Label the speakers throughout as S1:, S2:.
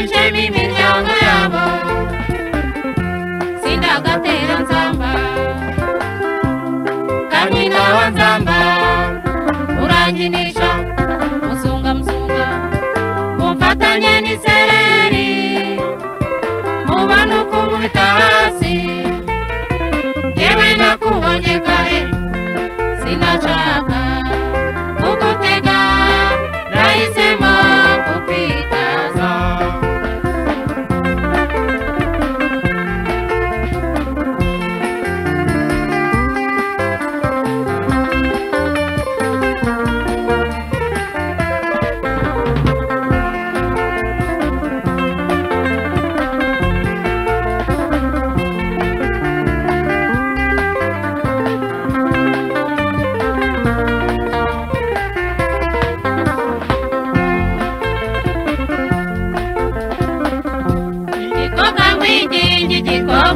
S1: Baheshejemo imiryango yabo Sindagatera nzamba Kanyina wa nzamba Uranginisha Muzunga muzunga Mumfatanye n'isereri Mubano kumubita hasi Yewe nakubonye kare Sinashaka kugutega Nahisemo kukwitaza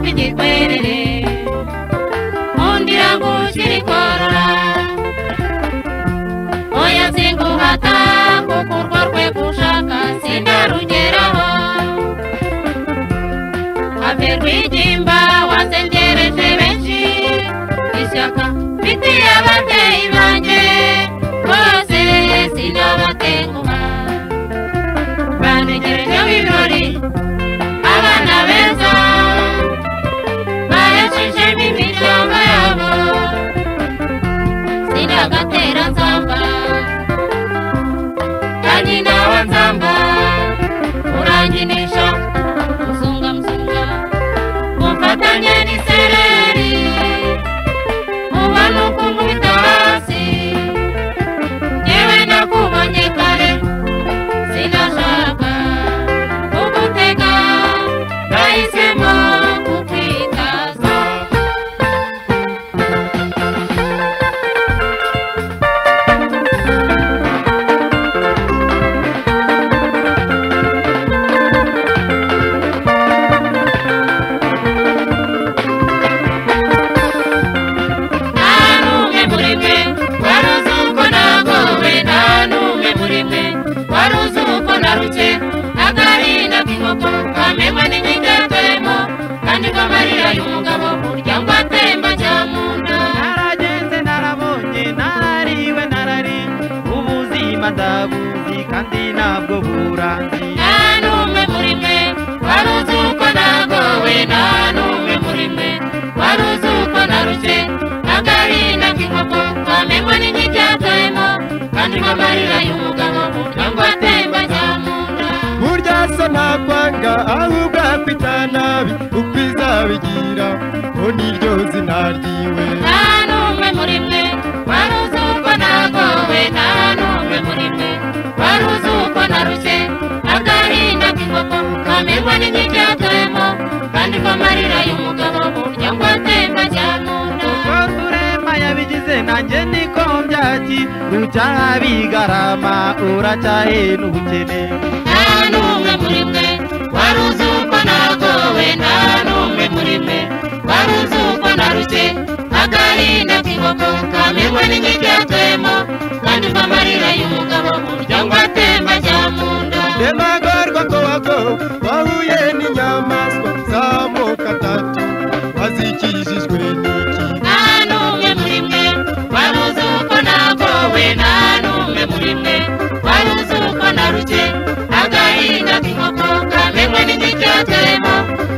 S1: Igikwerere Mundira ngushirikorora Oya singuhata kukurwa rwe gushaka sindarugeraho Have rwigimba wasengereje benshi Ishyaka mfitiye ababyeyi banjye Bose sinabatenguha Bantegerejeho ibirori abana beza Baheshejemo imiryango yabo Sindagatera nzamba Kanyina wa nzamba Uranginisha Muzunga muzunga Mumfatanye n'isereri Mubano kumubita hasi Yewe nakubonye kare Sinashaka kugutega Nahisemo kukwitaza Nta n'umwe muri mwe wari uzi uko nagowe Nta n'umwe muri mwe wari uzi uko naruke Agahinda k'inkoko kamenywa n'inkingi yatwemo Kandi ngo amarira y'umugabo burya ngo atemba ajya mu nda
S2: Naragenze narabonye narariwe narari Ubuzima ndabuzi kandi ntabwo buranzi
S1: Nta n'umwe muri mwe wari uzi uko nagowe Nta n'umwe muri mwe wari uzi uko naruke Agahinda k'inkoko kamenywa n'inkingi yatwemo Kandi ngo amarira y'umugabo burya ngo atemba ajya mu nda
S3: Burya so ntakwanga ahubwo akwita nabi uko izabigira ngo niryo zina ryiwe
S1: Nta n'umwe muri mwe wari uzi uko nagowe Nta n'umwe muri mwe wari uzi uko narushye Agahinda k'inkoko kamenywa n'inkingi yatwemo Kandi ko amarira y'umugabo burya ngo atemba ajya mu nda
S2: Uko Rurema yabigize nanjye niko mbyaki Rucyabigarama uracyahena ubukene
S1: Nta n'umwe muri mwe wari uzi uko nagowe Nta n'umwe muri mwe wari uzi uko narushye Agahinda k'inkoko kamenywa n'inkingi yatwemo Kandi ko amarira y'umugabo burya ngo atemba ajya mu nda
S3: Demagorwa ko wagowe wahuye n'inyamaswa z'amoko atatu wazikijijwe n'iki
S1: Nta n'umwe muri mwe wari uzi uko nagowe Nta n'umwe muri mwe wari uzi uko narushye Agahinda k'inkoko kamenywa n'inkingi yatwemo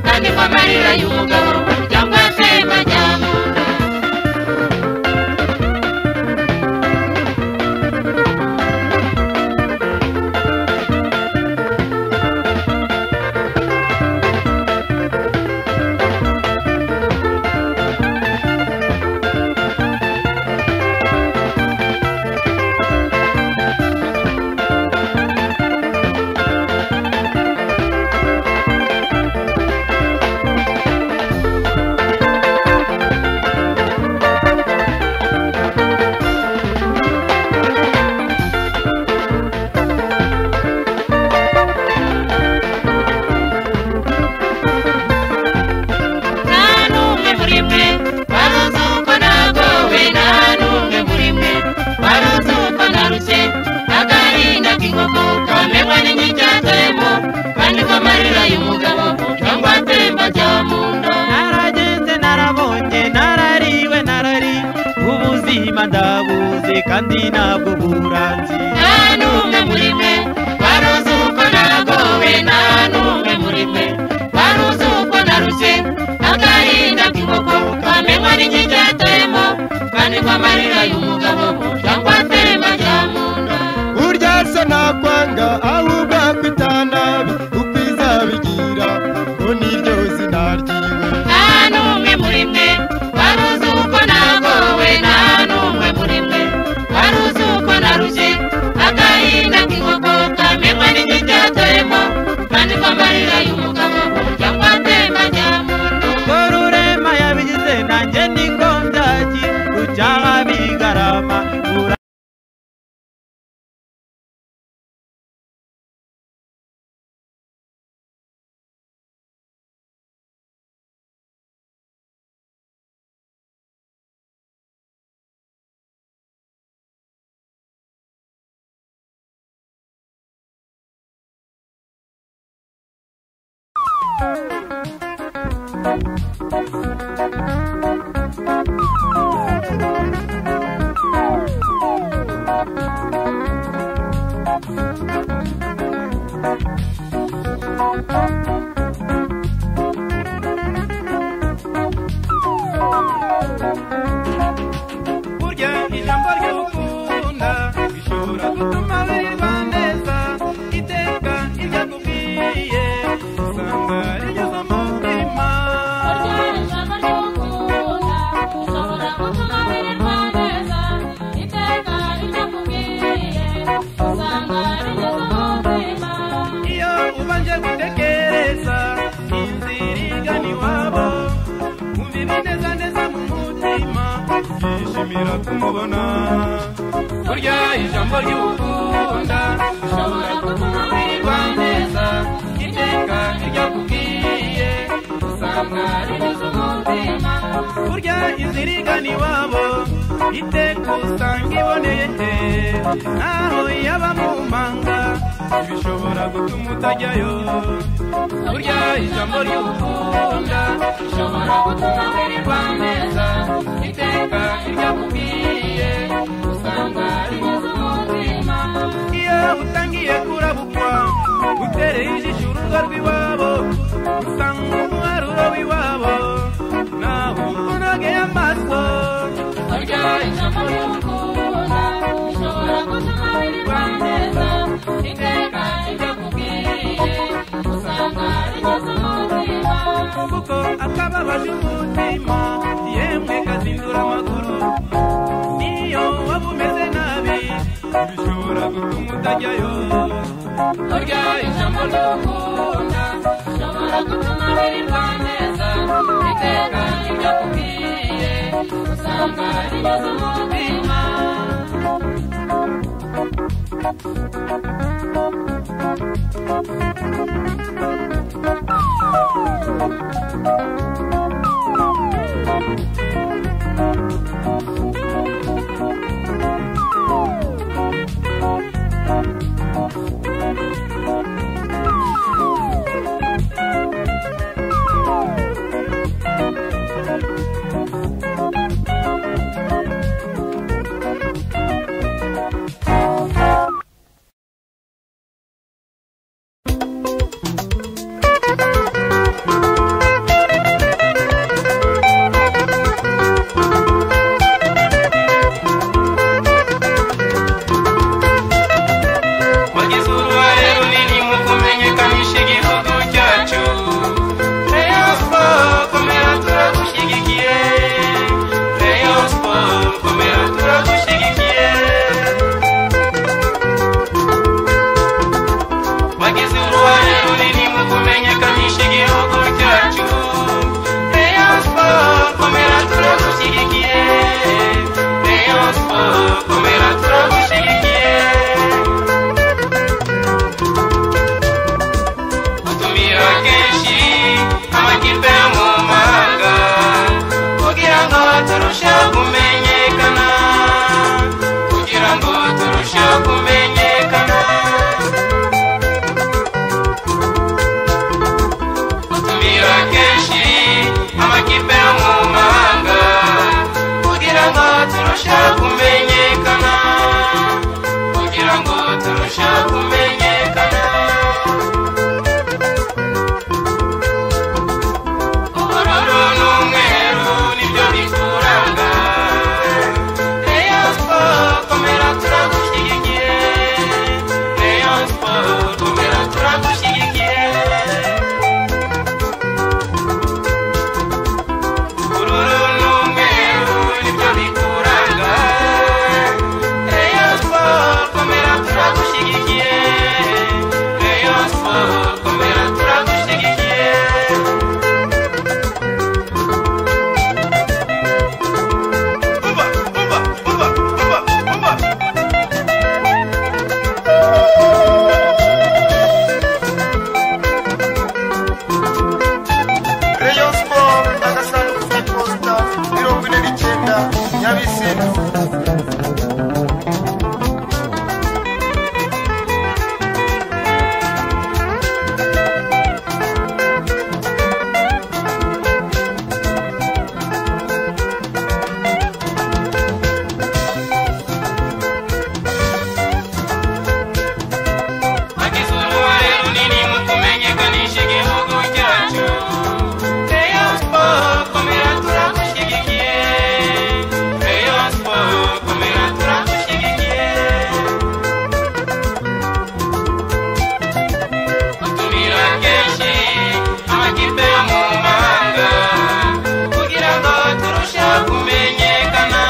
S1: Kandi ko amarira y'umugabo burya ngo atemba ajya mu nda
S2: Ubuhanga ndabuzi kandi ntabwo buranzi.
S1: Nta n'umwe muri mwe wari uzi uko nagowe, nta n'umwe muri mwe wari uzi uko narushye. Agahinda k'inkoko kamenywa n'inkingi yateyemo, kandi ko amarira y'umugabo cyangwa atemba ajya mu nda.
S3: Burya se nakwanga ahubwo akwita nabi, uko izabigira ngo niryo zina ryiwe.
S1: Nta n'umwe muri mwe wari uzi uko nagowe, nta n'umwe muri mwe wari uzi uko narushye. Agahinda k'inkoko kamenywa n'inkingi yateyemo, kandi ko amarira y'umugabo cyangwa atemba ajya mu nda.
S2: Rurema yabigize nanjye niko byaki, rucyaha bigarama.
S4: Burya ijambo ry'ukunda rishobora gutuma wirirwa neza, iteka iryo akubwiye usanga rigeze umutima.
S1: Burya ijambo ry'ukunda rishobora gutuma wirirwa neza, iteka iryo akubwiye usanga rigeze umutima.
S4: Iyo ubanje gutekereza inzira igana iwabo, wumva ibinezaneza mu mutima, ukishimira kumubona. Burya ijambo ry'ukunda rishobora gutuma wirirwa neza, iteka iryo akubwiye usanga rigeze umutima. Burya inzira igana iwabo iteka usanga iboneye, naho yaba mu manga bishobora gutuma utajyayo. Burya ijambo ry'ukunda rishobora gutuma wirirwa neza, iteka iryo akubwiye usanga rigeze umutima. Iyo utangiye kurabukwa utereye ijisho urugo rw'iwabo, usanga umuharuro w'iwabo nawe unogeye amaso.
S1: Burya ijambo ry'ukunda rishobora gutuma wirirwa neza, iteka iryo akubwiye usanga rigeze umutima.
S4: Kuko akababaje umutima yemwe kazindura amaguru, niyo waba umeze nabi bishobora gutuma utajyayo.
S1: Burya ijambo ry'ukunda rishobora gutuma wirirwa neza, iteka iryo akubwiye usanga rigeze umutima.
S4: Wagize uruhare runini mu kumenyekanisha igihugu cyacu. Rayon Sports, komera turagushyigikiye. Rayon Sports, komera turagushyigikiye. Wagize uruhare runini mu kumenyekanisha igihugu cyacu. Rayon Sports, komera turagushyigikiye. Rayon Sports, komera turagushyigikiye. Gutumira kenshi amakipe yo mu mahanga kugira ngo turusheho kumenyekana, kugira ngo turusheho kumenyekana. Gutumira kenshi amakipe yo mu mahanga kugira ngo turusheho turusheho kumenyekana, kugira ngo turusheho kumenyekana. Ubururu n'umweru nibyo bituranga. Rayon Sport komera turagushyigikiye, Rayon Sport komera turagushyigikiye. Ubururu n'umweru nibyo bituranga. Rayon Sport komera turagushyigikiye, Rayon Sport komera turagushyigikiye.
S5: Umva, umva, umva, umva, umva.
S6: Rayon Sport agasanduku k'iposita 49 Nyabisindu.
S4: Wagize uruhare runini mu kumenyekanisha igihugu cyacu. Rayon Sport komera turagushyigikiye, Rayon Sport komera turagushyigikiye. Utumira kenshi amakipe yo mu mahanga kugira ngo turusheho kumenyekana,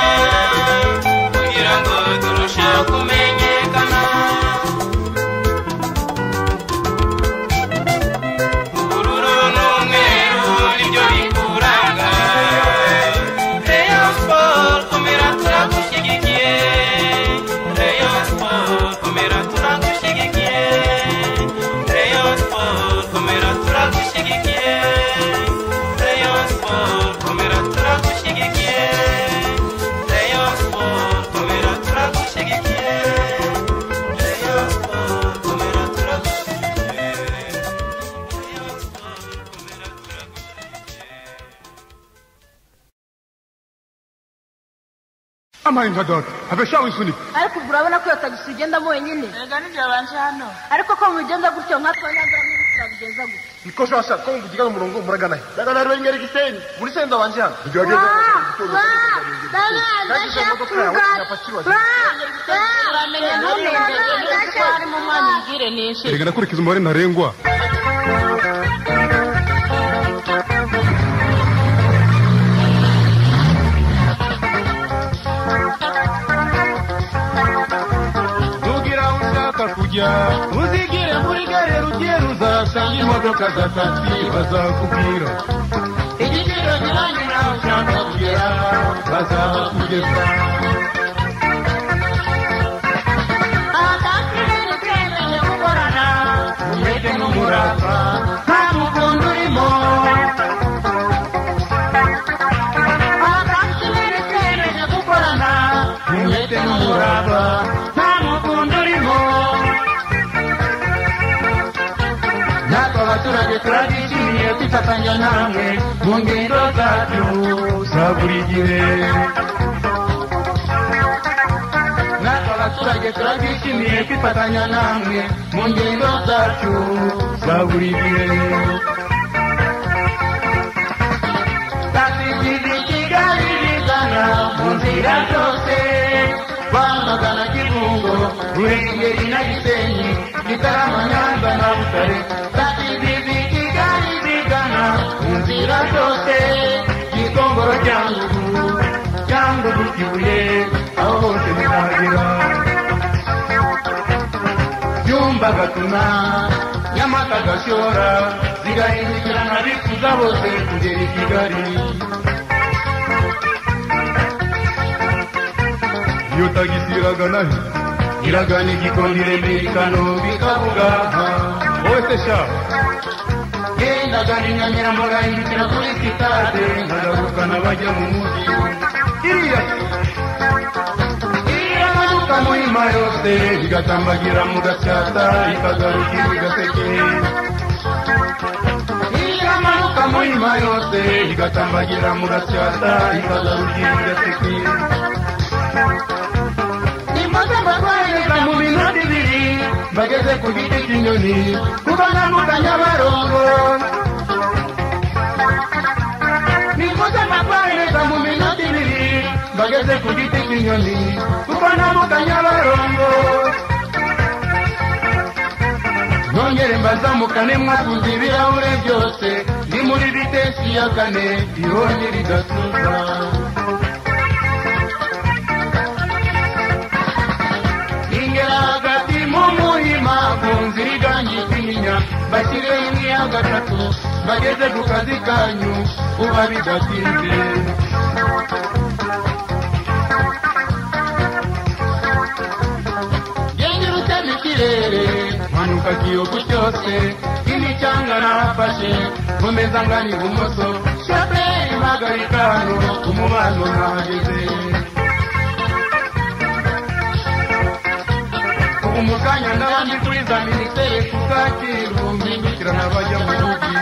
S4: kugira ngo turusheho kumenyekana. Ubururu n'umweru nibyo bikuranga. Rayon Sport komera turagushyigikiye, Rayon Sport komera turagushyigikiye, Rayon Sport komera turagushyigikiye, Rayon Sport komera turagushyigikiye, Rayon Sport komera turagushyigikiye, Rayon Sport komera turagushyigikiye. Rayon Sport komera turagushyigikiye.
S3: Amaye nka data have shawe isunika.
S7: Ariko ubwo urabona ko iyo tagisi ugendamo wenyine.
S1: Erega nijoro banje hano.
S7: Ariko ko mubigenza gutyo nkatwe abanyaburamu turabigenza gutyo.
S6: Niko shasha ko muvugira umurongo muragana he? Ndagana Ruhengeri Gisenyi. Muri senda wanje hano.
S1: Uramenye ntunenge uzi ko harimo umwanya umbwire nishe.
S3: Erega nakurikiza umubare ntarengwa.
S8: Nugira aho ushaka kujya uzigire muri gare rugiye uzasanga imodoka za taxi bazakubwira igiciro gihanye naho ushaka kugera bazakugeza.
S1: Abatakiseri twemeje gukorana
S8: umwete n'umurava nta mukondo urimo.
S1: Abatakiseri twemeje gukorana
S8: umwete n'umurava nta mukondo urimo. Natwe abaturage turabyishimiye kwifatanya namwe mu ngendo zacu za buri gihe. Natwe abaturage turabyishimiye kwifatanya namwe mu ngendo zacu za buri gihe. Taxi z'i Kigali zigana mu nzira zose, Rwamagana, Kibungo, Ruhengeri na Gisenyi, Gitarama, Nyanza na Butare. Taxi z'i Kigali zigana mu nzira zose, Gikongoro, Cyangugu, Cyangugu, Kibuye, aho hose muzagera. Byumba, Gatuna, Nyamata, Gashora, zigahindukirana bifuza bose kugera i Kigali.
S3: Iyo tagisi iragana he?
S8: Iragana Igikondo, i Remera, i Kanombe, i Kabuga.
S3: Wowe se sha?
S8: Gendaga i Nyamirambo ngahindukira kuri sitade nkagarukana bajya mu mujyi.
S3: Iriya
S8: Iramanuka Muhima yose igatambagira mu Gasyata ikagarukira i Gaseke. Iramanuka Muhima yose igatambagira mu Gasyata ikagarukira i Gaseke. Nimuze mbatwarereza mu minota ibiri bageze ku giti cy'inyoni kuko nambuka Nyabarongo. Nimuze mbatwarereza mu minota ibiri bageze ku giti cy'inyoni kuko nambuka Nyabarongo. Nongere mbazamukane mwakunze ibirahure byose ndi muri vitesi ya kane ihoni ridasuza. Ingera hagati mu murima ku nzira igana Kinyinya bashyire imwe ya gatatu bageze ku kazi kanyu uba bidatinze. Gengirutse mu kirere mpanuka Kiyovu cyose imicanga narafashe nkomeza ngana ibumoso shoferi mpagarika hano umubano nahageze. Ubu mu kanya n'abandi kuri za minisiteri ku Kacyiru mpindukirana bajya mu mujyi.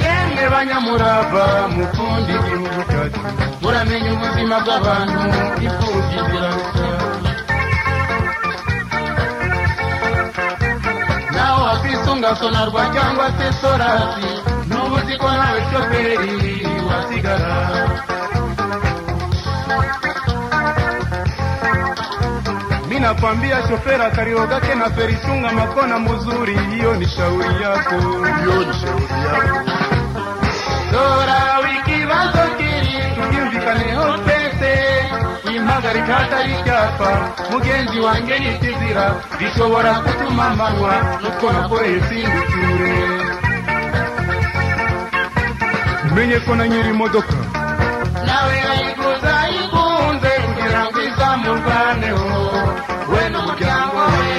S8: Yemwe banyamurava mukunda igihugu cyacu muramenye ubuzima bw'abantu imfubyi ziraruta. Naho wakwisunga Sonarwa cyangwa se Sorasi n'ubu uzi ko nawe shoferi wasigara. Nakwambia shofera karioga ke na feri chunga makona muzuri, hiyo ni shauri yako, hiyo ni shauri yako. Dora wikibazo kiri tubyumvikaneho twese impagarika atari icyapa mugenzi wanjye ni ikizira bishobora gutuma mpanwa nuko nakoreye singucyure.
S3: Umenye ko na nyiri imodoka
S8: nawe yayiguze ayikunze kugira ngo izamurwaneho we n'umuryango we.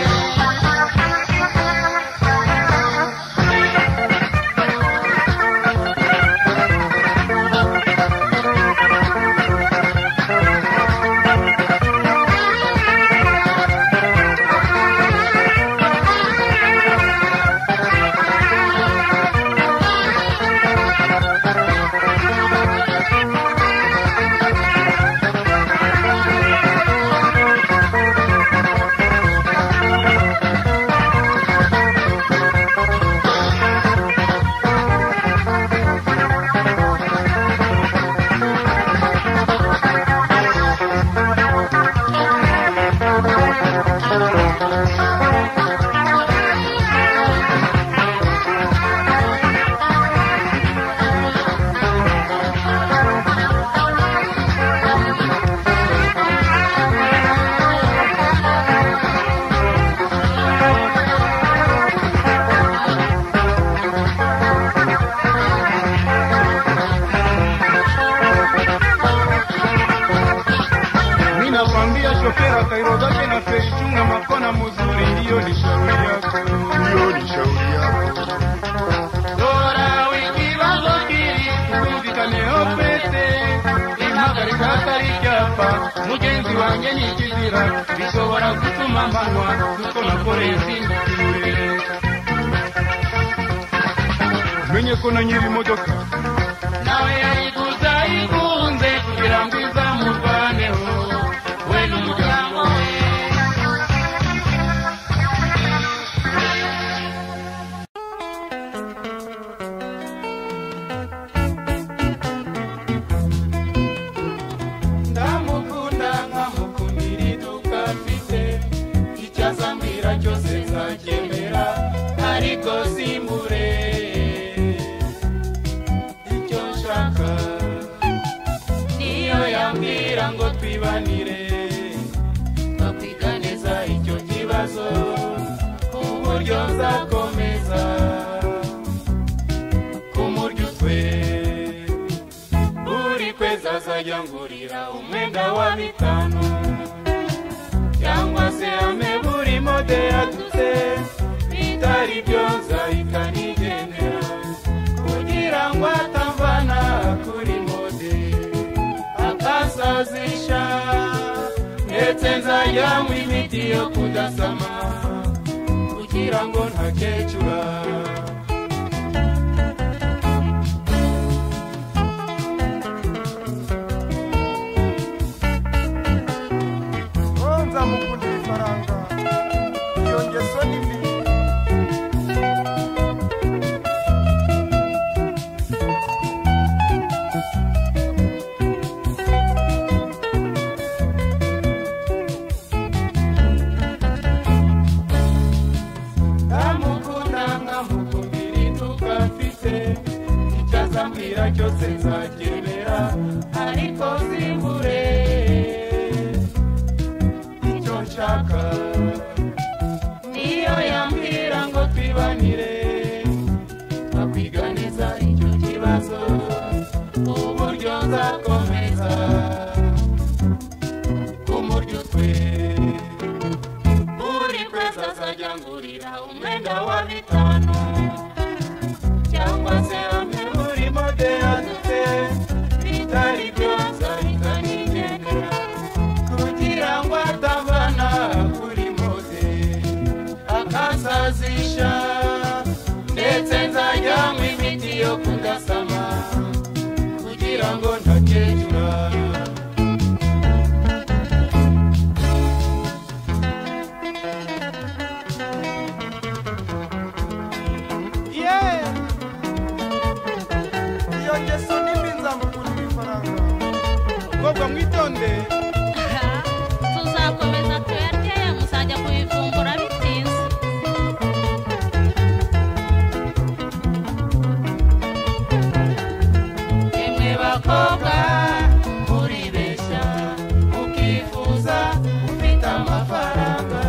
S3: Shofera kairoga na feri chunga makona muzuri, hiyo ni shauri yako, hiyo ni shauri yako.
S8: Dora wikibazo kiri tubyumvikaneho twese impagarika atari icyapa mugenzi wanjye ni ikizira bishobora gutuma mpanwa nuko nakoreye singucyure.
S3: Umenye ko na nyiri imodoka
S8: nawe yayiguze ayikunze kugira ngo izamurwaneho we n'umuryango we. Ndamukunda nkamukundira iduka mfite icyo azambwira cyose nzacyemera ariko simbure icyo nshaka. Niyo yambwira ngo twibanire twakwiga neza icyo kibazo ku buryo nzakomeza kumurya utwe. Buri kwezi azajya ngurira umwenda wa 5 cyangwa se ame buri mode yadutse bitari byo nzahita nigendera kugira ngo atamvana kuri mode akasazisha ndetse nzajya nywa imiti yo kudasama kugira ngo ntakecura.
S4: azambwira cyose nzacyemera ariko simbure icyo nshaka niyo yambwira ngo twibanire twakwiganiza icyo kibazo uburyo nzakomeza kumurya utwe buri kwezi azajya ngurira umwenda wa 5 cyangwa se amwe muri mode yadutse bitari byose ahita kugira ngo atabana kuri mode akasazisha ndetse nzajya mu imiti yo kudasama kugira ngo ntakecura.
S5: Iyo ngeso nimbi nzamukundira ifaranga mukobwa mwitonde.
S1: Tuzakomeza tuyarye muzajya kubivumbura bitinze.
S4: Emwe bakobwa muribeshya ukifuza ufite amafaranga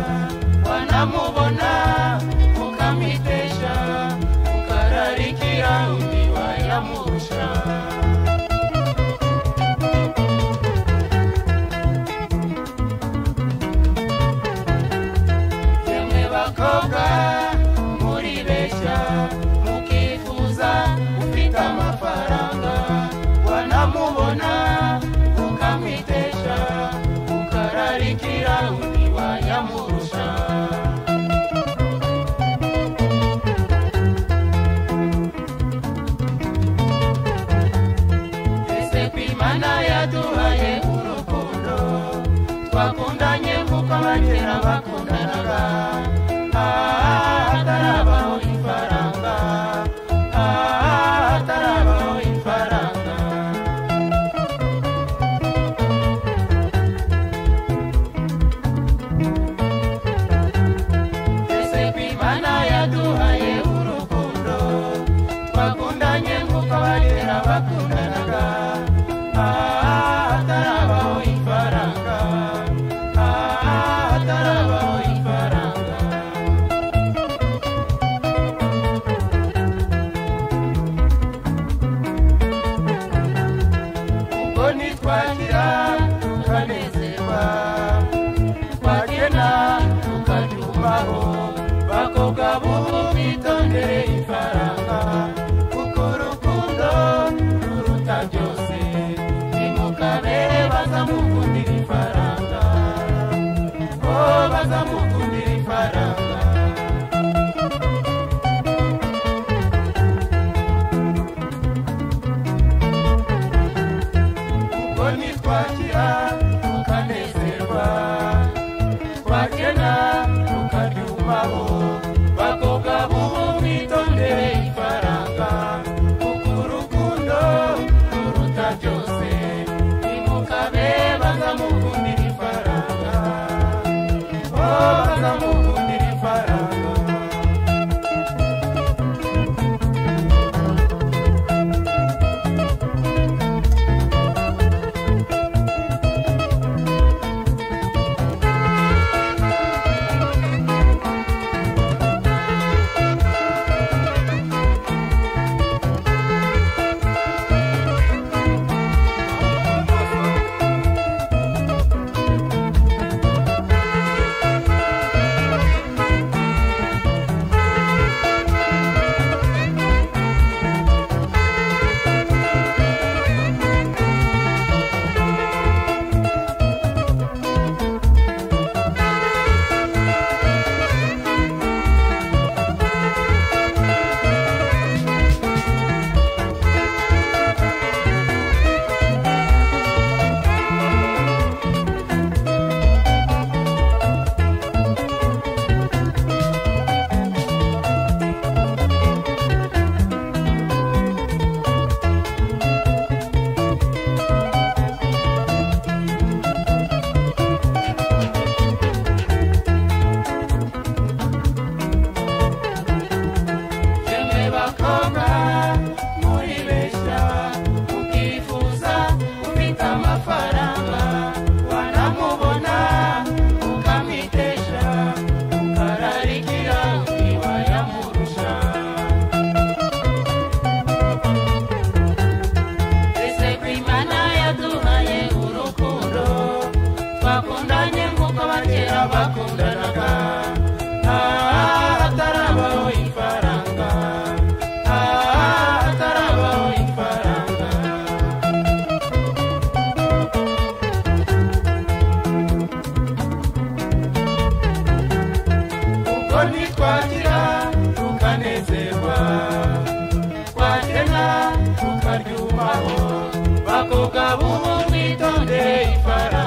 S4: wanamubona ukamwitesha ukararikira undi wayamurusha. Emwe bakobwa muribeshya mukifuza ufite amafaranga wanamubona ukamwitesha ukararikira undi wayamurusha. Ese kwimana yaduhaye urukundo twakundanye nkuko abakera bakundanaga hatarabaho ifaranga hatarabaho ifaranga. Ese kwimana yaduhaye urukundo twakundanye nkuko abakera bakundanaga hatarabaho ifaranga hatarabaho ifaranga. Ubwo nitwakira tukanezerwa twakena tukaryumaho bakobwa b'ubu bitondere ifaranga kuko urukundo ruruta byose nimukabe bazamukundira ifaranga oh bazamukundira ifaranga. Ubwo nitwakira tukanezerwa twakena tukaryumaho bakobwa b'ubu bitondere Bakobwa b'ubu mwitondere ifaranga.